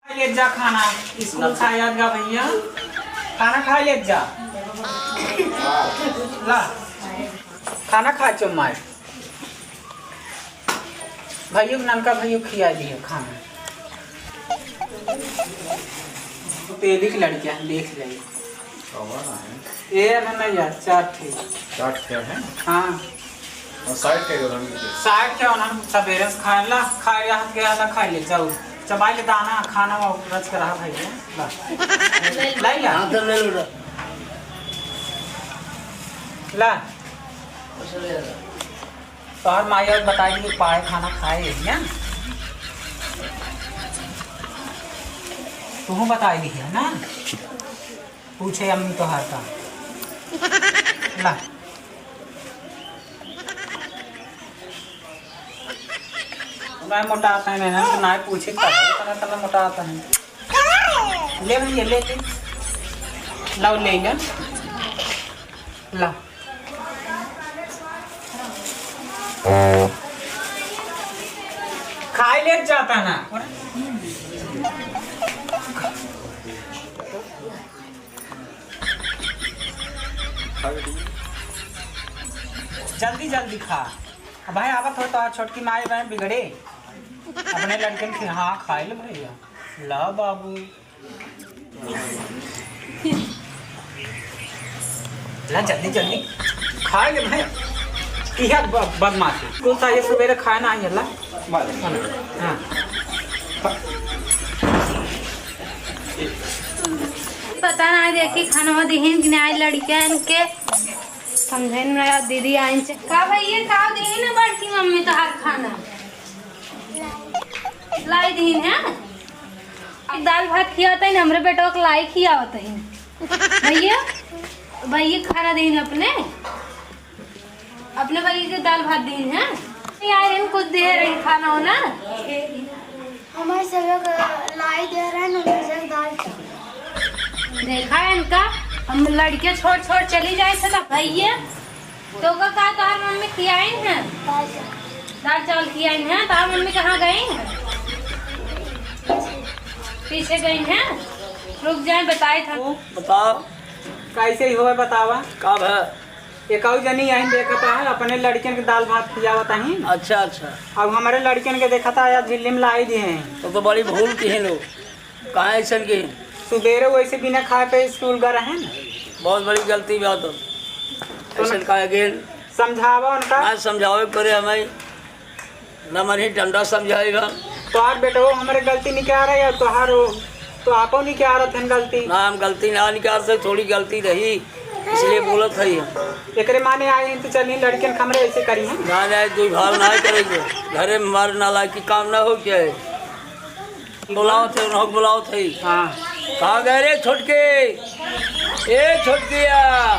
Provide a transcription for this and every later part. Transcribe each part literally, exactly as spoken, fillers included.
ले जा खाना, स्कूल से आया गा भैया, खाना खा ले जा। ला, खाना खा चो माय। भैया, ननका भैया खिया दिए खाना। पेली की लड़कियाँ देख ले। कौन है? ए ना, ना यार, चार ठे। चार ठे है? हाँ। और साइड के जो रंग के? साइड के उन्हन सबेरे से खाए ला, खाए हाथ गया ला, खाए ले जाओ। चबाई के दाना, खाना वो रच के रहा भाई, ला। लाई ला। हाँ, तो ले लो ना। ला। अच्छा, ले ला। तोहर माई और बताई कि पाए खाना खाए है ना? तुहूँ बताई दी है ना? पूछे अम्मी तोहार का। ला। मैं मोटा आता है ना, तो ना पूछे का, इतना, इतना मोटा आता है। ले भैया, ले, ले। लाओ, ले ले। ला। खाई ले जाता ना। जल्दी जल्दी खा। अब भाई आवत हो तो छोटकी माई बहन बिगड़े। अपने लड़कन के, हाँ, खाई ले भैया। ला बाबू। ला जल्दी जल्दी। खा ले भाई। किया ब-, बदमाशी। कुल सा ये सवेरे खाए ना आई ला। हाँ। पता ना, देखी खाना दिहिन कि नहीं, लड़कियन के समझे ना, दीदी आइन से। का भैया, का दिहिन बड़की मम्मी तोहार खाना? लाई दीन है। अब दाल भात खियावत है, हमरे बेटवा के लाई खियावत है। भैया, भैया खाना दीन अपने, अपने भैया के दाल भात दीन है। यार, इन कुछ दे रही खाना हो ना। हमारे सब लोग लाई दे रहे हैं, हमारे सब दाल चावल। देखा है इनका, हम लड़के छोड़ छोड़ चली जाए थे ना भैया। तो का, का तोहार मम्मी खियाइन है? दाल चावल। दाल चावल खियाइन है, तोहार मम्मी कहाँ गई है? पीछे गई है, रुक जाए, बताए था। ओ, बताओ। कैसे ही होए बतावा? का भा? एकाऊ जनी यहीं देखता है, अपने लड़कियन के दाल भात खियावत है। अच्छा, अच्छा। अब हमारे लड़कियन के देखता है, आज झिल्ली में लाई दिए हैं। तो, तो बड़ी भूल की है लोग। काहे ऐसन के? सुबेरे वैसे बिना खाए पे स्कूल गए रहे न। बहुत बड़ी गलती बा तो। तो ऐसन न काहे गेल? समझावा उनका। ना समझावे के पड़े हमें। ना मन ही डंडा समझाएगा। तोहार बेटवो हमरे गलती निकाल रहे और तोहार हो, तो आपो निकाल रहे थे गलती। ना, हम गलती ना निकाल से, थोड़ी गलती रही, इसलिए बोलत है हम। एकरे माने आए हैं तो चलिए लड़कियन हमरे ऐसे करी हैं। ना, ना, दुई भाव ना करेंगे। घरे में हमारे नालायकी काम ना हो क्या है? बुलाओ थे, उन्हों को बुलाओ थे। हाँ। कहाँ गए रे छोटके? ए छोटकिया,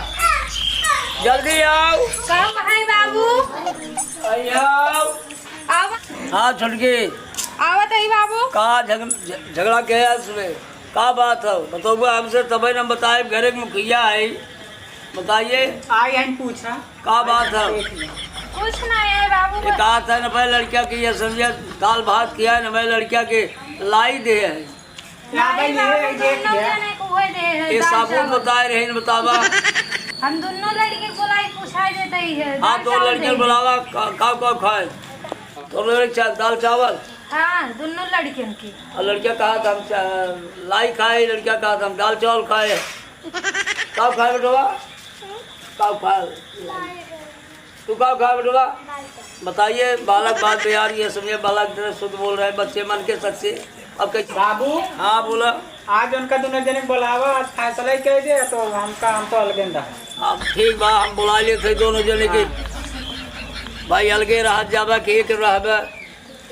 जल्दी आओ। का भाई बाबू? आई आओ। आव। हाँ छोटकी। आवत है बाबू। का झग-, झ-, झगड़ा के है इसमें? का बात है? बतौबा हमसे तबे न बताए, घरे के मुखिया है। बताइए। आई हैं पूछा। का बात है? देख ले। कुछ ना है बाबू, ये बस। कहा था ना भाई लड़किया की ये समझे दाल भात किया है ना, मैं लड़किया के लाई दे है। ना भाई, नहीं ये बाबू, देख दोनों ले। जने को हुए दे है, ये दाल साबुन चावल। बताए रहे न बतावा। हम दोनों लड़के को लाई पूछा देते ही है, हाँ, दाल दो चावल लड़के दे। बुलावा, का, का, का खाए? तो लड़के चा-, दाल चावल। हाँ, दोनों लड़कियन की। और लड़किया कहा था हम चा-, लाई खाए, लड़किया कहा था हम दाल चावल खाए। का खाए बेटवा? का खाए? तू का खाए बेटवा? बताइए, बालक बात पे यार, ये समझे बालक इतने शुद्ध बोल रहे हैं, बच्चे मन के सच्चे। अब कैसे? बाबू। हाँ, बोला। आज उनका दोनों जने के बुलावा, आज फैसला ही कह दे, तो हमका, हम तो अलगे न रहा। अब ठीक बा, हम बुला लेते हैं दोनों जने के। हाँ। भाई, अलगे रह जाबा कि एक रहबा?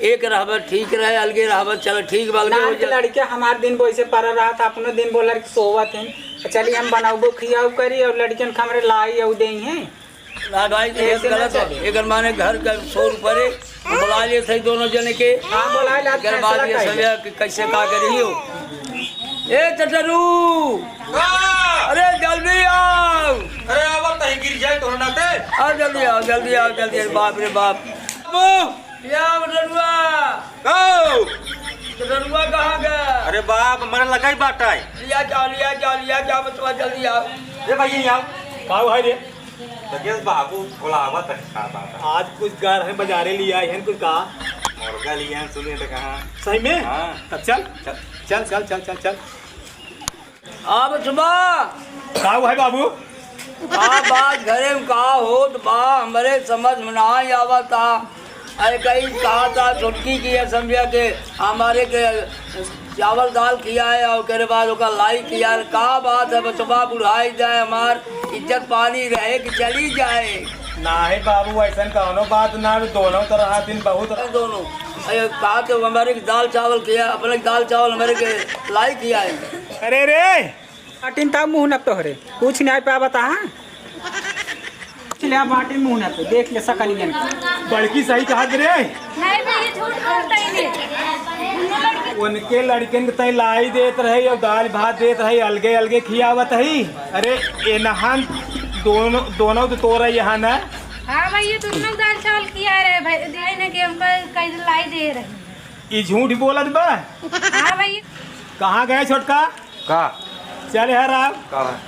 एक रहबा ठीक रहे, अलगे रहबा, चलो ठीक बा, अलगे हो नान के जा। लड़के हमार दिन बोइसे पड़ा रहा था, अपनो दिन बोला कि सोवत हैं। चलिए हम बनाउबो खियाउ करी और लड़कियन के हमरे लाई अउ देई हैं। ना भाई, ये ऐसे ना गलत है। चले। एकर माने घर का शोर परे, बुला लिए थे दोनों जने के। हाँ, बुला ले, आज एकर बाद फैसला ये कर सब ले। है कि कैसे का करी हो। ए चटरू, अरे जल्दी आओ। अरे आवा, तहीं गिर जाए तोहरे नाते। आओ जल्दी आओ, जल्दी आओ, जल्दी आओ। बाप रे बाप। बाबू। या रनुआ। आओ। रनुआ कहाँ गया? अरे बाप, मरे लगा ही बाटा है। लिया जाओ, लिया जाओ, लिया जाओ, बचवा जल्दी आओ। ए भाई, ये आओ। का हुआ रे? तो गेल बाबू बुलावत है, का बात है? आज कुछ घर है, बाजारे लिया है कुछ का? मुर्गा लिया है, सुने तो कहाँ? सही में? हाँ। तब चल। चल। चल, चल, चल, चल, चल। आ बचवा। का हुआ है बाबू? का बात घरे में का होत बा, हमरे समझ में नाहीं आवता। अरे कहीं कहा था छोटकी की है समझिया के हमारे के चावल दाल खियाए और ओकरे बाद ओका लाई खियाए। का बात है बचवा, बुढ़ाई जाए, हमार इज्जत पानी रहे कि चली जाए? नाहीं बाबू, ऐसन कौनो बात ना, दोनों तरह दिन बहुत दोनों। अरे का तो हमारे के दाल चावल खिया, अपने के दाल चावल हमारे के लाई खियाए। अरे रे, बाटिन ता मुँह न तोहरे, कुछ नाहीं पावत, हाँ? ले बाटिन मुँह न तो, देख ले सकलियन। बड़की सही कहत रे। नहीं भैया, झूठ बोलता ही नहीं। उनके लड़कन के तई लाई देत रहे और दाल भात देत रहे, अलगे अलगे खियावत ही। अरे एनहन दोनों, दोनों तो तोरा यहाँ न। हाँ भैया, दोनों दाल चावल खिया रहे भाई, दिए न कि हमको कहीं लाई दे रहे। ई झूठ बोलत बा। हाँ भैया। कहाँ गए छोटका? का? चल यार, आओ। का बा?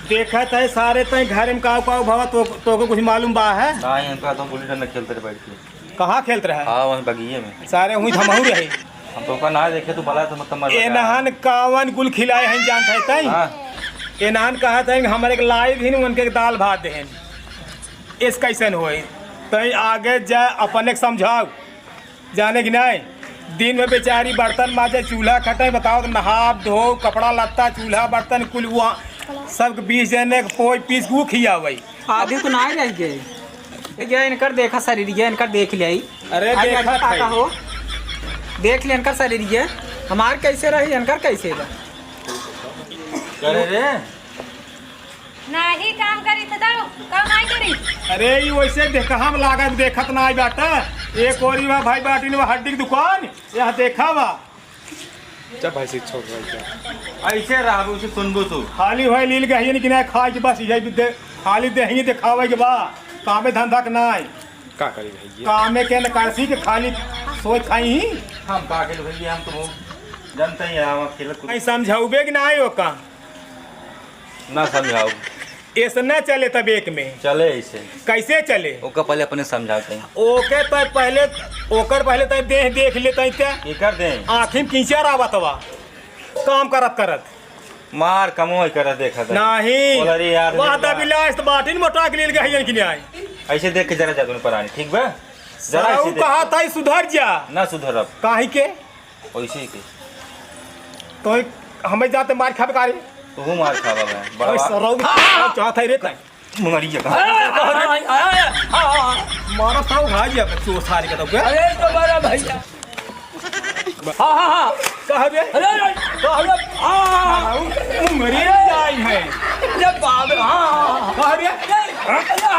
देखत है सारे तय घर में काऊ काऊ भवा, तो, तोके कुछ मालूम बा है? नाहीं, हमका तो गुल्ली डंडा खेलत रहे बैठ के। कहाँ खेलत रहे? हाँ, वहीं बगिये में। सारे वहीं धमहू रहे। हम तोका ना देखे, तू भला तो मत मर लगा। एनहन कावन गुल खिलाए हैं जानत है तई? हाँ। एनहन कहत हैं हमरे के लाई दिन उनके दाल भात देहन। इस कैसन होए? तई आगे जा अपने के समझाओ। जाने कि नाहीं, दिन में बेचारी बर्तन माजे, चूल्हा खटे, बताओ तो नहाब धो, कपड़ा लत्ता, चूल्हा बर्तन कुल हुआ, सबके बीस जने के पोई पीस के ऊ खियावई। आदि तो नाहीं रह गए। ये इनकर देखा शरीर, ये इनकर देख ले आई। अरे आई, देखा आई, था। हो। देख ले इनकर शरीर, ये हमार कैसे रही, इनकर कैसे बा? करे रे। नाही काम करी त दो, काम नाही करी। अरे, ई वैसे देखा हम लागत देखत नाही बाटा। एक ओरी बा भाई बाटिन बा हड्डी के दुकान, यहाँ देखा बा। जब भाई से छोड़ भाई क्या? ऐसे रहबू से सुनबू तू। खाली होए लील गहियन कि नाही खाए के बस यही दे, खाली देही देखावे के बा, कामे धंधा के नाही। का करी भैया? कामे के न करसी के खाली सोच खाई ही। हम का करी भैया, हम तो जानते ही हैं, हम अकेले कुछ नहीं समझाउबे कि नाही ओका? ना समझाओ। ऐसे ना चले तब एक में। चले ऐसे। कैसे चले? ओका पहले अपने समझाते हैं। ओके तो पहले, ओकर पहले तो देह देख लेते हैं क्या? ये कर दें। आँखी में कीचड़ आवत बा। काम करत करत। मार कमो कर देखा था। नहीं। बोला रे यार, वाह, देखा। दबिलास तो बाटिन मोटा के लिए गहियन कि नाही। ऐसे देख के जरा जा तूने परानी, ठीक बा? जरा सारा ऐसे ऊ देख। कहा था, सुधर जा। ना सुधरब। काहे के? ओइसे के। तो हमें जाते मार खाबे का रे? तू मार खाबा बे। ओए बड़वा। सरौ, हाँ, हाँ। चाहत है रे तै। मुंगरी जगह। अरे, अरे, अरे, अरे, हाँ, हाँ, हाँ। मारा था उठा लिया बे, चोर सारे का तो बे। अरे, तुम्हारा भैया। हाँ, हाँ, हाँ। कह बे? अरे, अरे, कह बे? हाँ, हाँ, हाँ। मुंगरी जाई है। अरे बाप रे, हाँ, हाँ, हाँ। कह बे? अरे, अरे,